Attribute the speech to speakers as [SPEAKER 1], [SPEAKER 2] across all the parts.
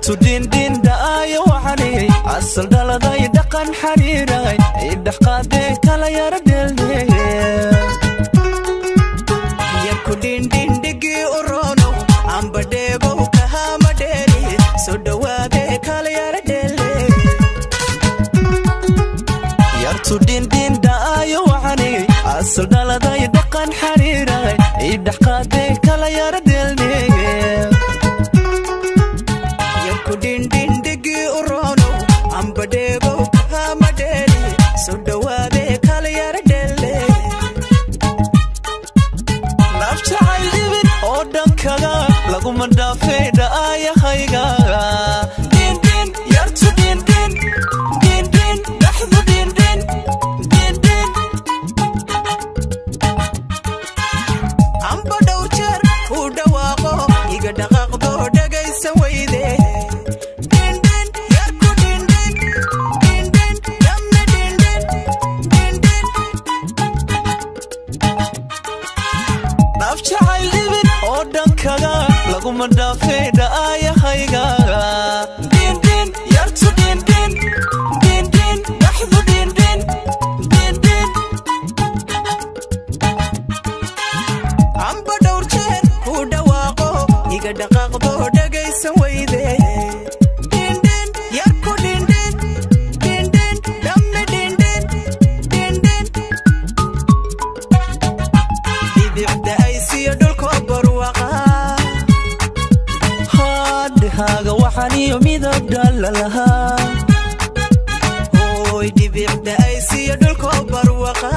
[SPEAKER 1] Yartu dhindhin dha'ayo waxani asal dhaladay dhaqan xariiray idhaxqaadee kala yara dheeldheele.
[SPEAKER 2] Yarku dhindhindhigii u roonow ambadheegow kahama dheeri soo dhowaadee kala yara dheelle.
[SPEAKER 1] Yartu dhindhin dha'ayo waxani asal dhaladay dhaqan xariiray idhaxqaadee kala yara dheeldheele.
[SPEAKER 2] Yarku dhindhindhigii u roonow ambadheegow kahama dheeri soo dhowaadee kala yara dheelle.
[SPEAKER 1] Naf jacayl dhibin oo dhankaga laguma dhaafay dha'ayahayga. Dhindhin yartu dhindhin dhindhin dhaxdu dhindhin dhindhin.
[SPEAKER 2] Amba dhowr jeer uu dhawaaqo iga dhaqaaqdo dhagaysan weyde. Dhindhin yarku dhindhin dhindhin dhammi dhindhin dhindhin.
[SPEAKER 1] Naf jacayl dhibin oo dhankaga laguma dhaafay dha'ayahayga. Dhindhin yartu dhindhin dhindhin dhaxdu dhindhin dhindhin.
[SPEAKER 2] Amba dhowr jeer uu dhawaaqo iga dhaqaaqdo dhagaysan weyde. Dhindhin yarku dhindhin dhindhin dhammi dhindhin dhindhin. Dhibicda aysiyo dhulko barwaqa.
[SPEAKER 1] Haadhahaaga waxaniyo midab dhalalahaa.
[SPEAKER 2] Hooy dhibicda aysiyo dhulko barwaqa.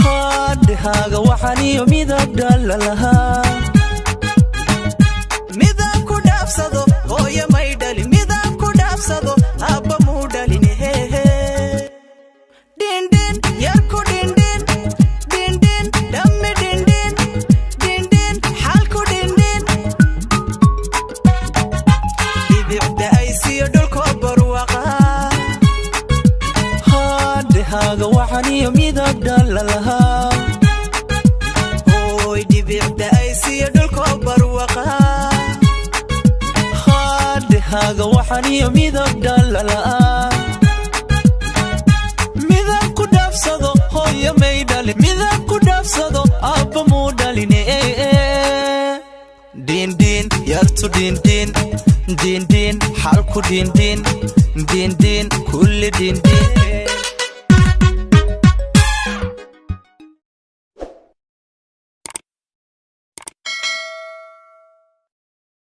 [SPEAKER 1] Haadhahaaga waxaniyo midab dhalalahaa.
[SPEAKER 2] Midaan ku dhaafsado hooyo may dhalin, midaan ku dhaafsado aabba muu dhalin hehe. Dhindhin yarku dhindhin dhindhin dhammi dhindhin dhindhin xalku dhindhin. Dhibicda aysiyo dhulko barwaqa.
[SPEAKER 1] Haadhahaaga waxaniyo midab dhalalahaa.
[SPEAKER 2] Hooy dhibicda aysiyo dhulko barwaqa.
[SPEAKER 1] Haadhahaaga waxaniyo midab dhalala'a. Midab ku dhaafsado hooyo may dhalin, midab ku dhaafsado aabba muu dhalin. Dhindhin yartu dhindhin dhindhin xalku dhindhin dhindhin kulli dhindhin.